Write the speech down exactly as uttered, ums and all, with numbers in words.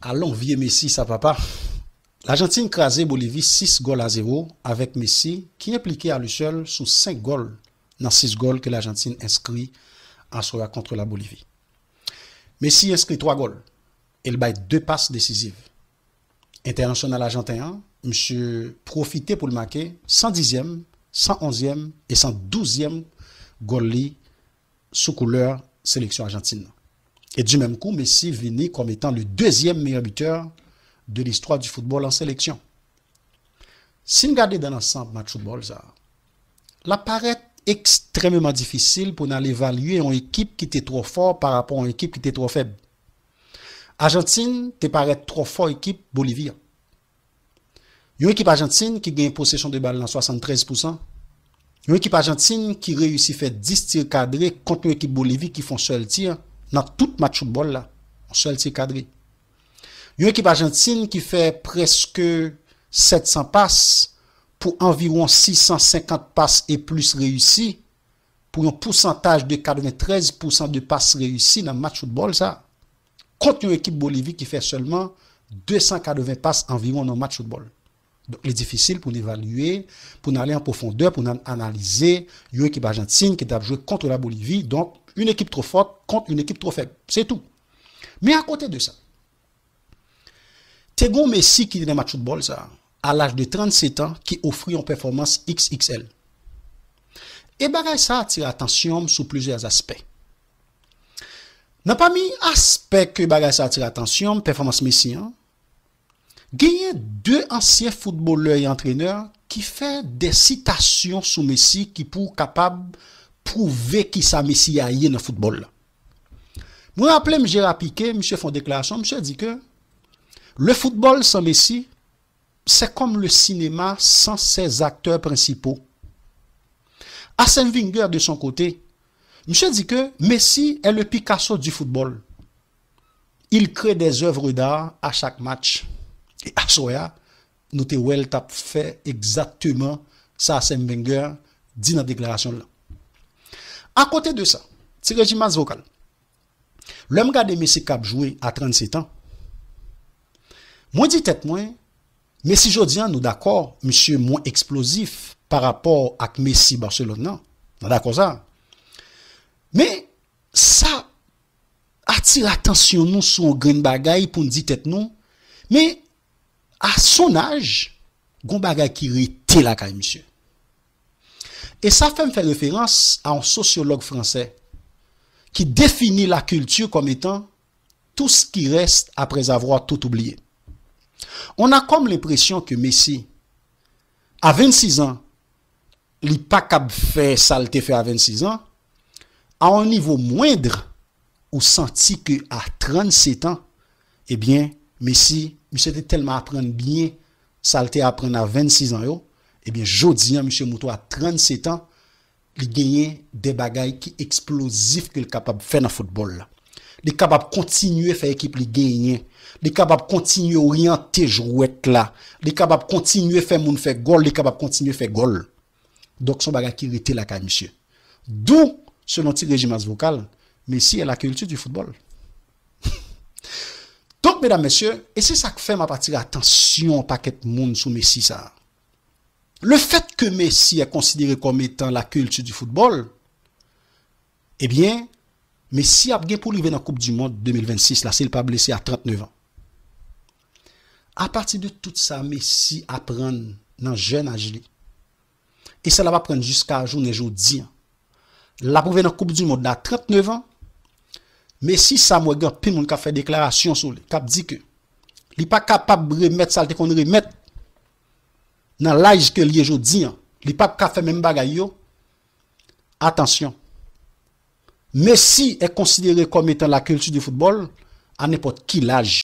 Alon vye Messi sa papa. Lajantin kraze Bolivi sis gòl a zewo avèk Messi ki enplike a li sèl sou senk gòl nan sis gòl ke Lajantin enskri aswè a kont la Bolivi. Messi enskri twa gòl e l bay de pas desiziv. Entènasyonal ajanten an, misye pwofite pou l make san dizyèm, san onzyèm e san douzyèm gòl li sou koulè seleksyon Ajantin nan. E di menm kou, Messi vini kòm etan le deuxième meilleur buteur de l'histoire du football en sélection. Si n gade dan lansanm match foutbòl sa, l ap parèt ekstrèmeman difisil pou n al evalye yon ekip ki te twò fò pa rapò yon ekip ki te twò fèb. Ajantin te parèt twò fò ekip Bolivi an. Yon ekip Ajantin ki gen posesyon de bal nan swasanntrèz pousan. Yon ekip Ajantin ki reyisi fè dis ti kadre kont yon ekip Bolivi ki fè yon sèl ti nan tout match foutbòl la. Yon sèl ti kadre. Yon ekip Ajantin ki fè prèske sèt san pas pou anviwon sis san senkant pas e plis reyisi, pou yon pousantaj de katreventrèz pousan de pas reyisi nan match foutbòl sa, kont yon ekip Bolivi ki fè sèlman de san katreven pas anviwon nan match foutbòl. Donk, li difisil pou n evalye, pou n ale an pwofondè, pou n analize yon ekip Ajantin ki t ap jwe kont la Bolivi. Donk, yon ekip twò fò kont yon ekip twò fèb. Se tou. Men akote de sa, te gen yon Messi ki te nan match foutbòl sa, a laj de trannsetan, ki ofri yon pèfòmans X X L. E bagay sa atire atansyon m sou plizyè aspè. Nan pami aspè ke bagay sa atire atansyon m, pèfòmans Messi an, genyen de ansyen foutbolè e antrenè ki fè de sitasyon sou Messi ki pou kapab pwouve kisa Messi a ye nan foutbòl la. Mwen raple m Gérard Piqué, misye fè yon deklarasyon, misye di ke le football sans Messi, c'est comme le cinéma sans ses acteurs principaux. Arsène Wenger, de son côté, misye di ke Messi est le Picasso du football. Il crée des œuvres d'art à chaque match. E aswè a, nou te wè l t ap fè egzakteman sa Arsène Wenger di nan deklarasyon l lan. Akote de sa, ti rejimas vokal. Lè m gade Messi k ap jwe a trannsetan, mwen di tèt mwen, Messi jodi an, nou dakò, misye mwen eksplozif pa rapò ak Messi Barcelone nan. Nou dakò sa. Men, sa atire atansyon nou sou yon grenn bagay pou n di tèt nou, men, à son âge, gon bagay ki rete lakay misye. E sa fè m fè referans a yon sosyològ fransè ki defini la culture comme étant tout ce qui reste après avoir tout oublié. On a comme l'impression que Messi, à vingt-six ans, li pa kab fè sa l te fè a vennsis an, a yon nivo mwendr, ou santi ke a trannsetan, ebyen, Messi, misye te tèlman aprann byen sa l te aprann a vennsis an yo, ebyen, jodi an, misye moutre a trannsetan, li genyen de bagay ki eksplozif ke l kapab fè nan foutbòl la. Li kapab kontinye fè ekip li genyen. Li kapab kontinye oryante jwèt la. Li kapab kontinye fè moun fè gòl. Li kapab kontinye fè gòl. Donk, se yon bagay ki rete lakay misye. D'où, selon ti rejimas vokal, Messi est la culture du football. Donk, medam, mesye, e se sa k fè m ap atire atansyon pakèt moun sou Messi sa a. Le fait que Messi est considéré comme étant la culture du football, ebyen, Messi ap gen pou rive nan Koup di Mond de mil vennsis la, si l pa blese a trannnev an. Apati de tout sa Messi aprann nan jèn aj li, e sa l ap aprann jiska jounen jodi an, l ap rive nan Koup di Mond la trannnev an, Messi sa m wè gen anpil moun k ap fè deklarasyon sou li, k ap di ke li pa kapab remèt sa l te konn remèt nan laj ke l ye jodi an. Li p ap ka fè menm bagay yo. Atansyon. Messi est considéré comme étant la culture du football à n'importe quel âge.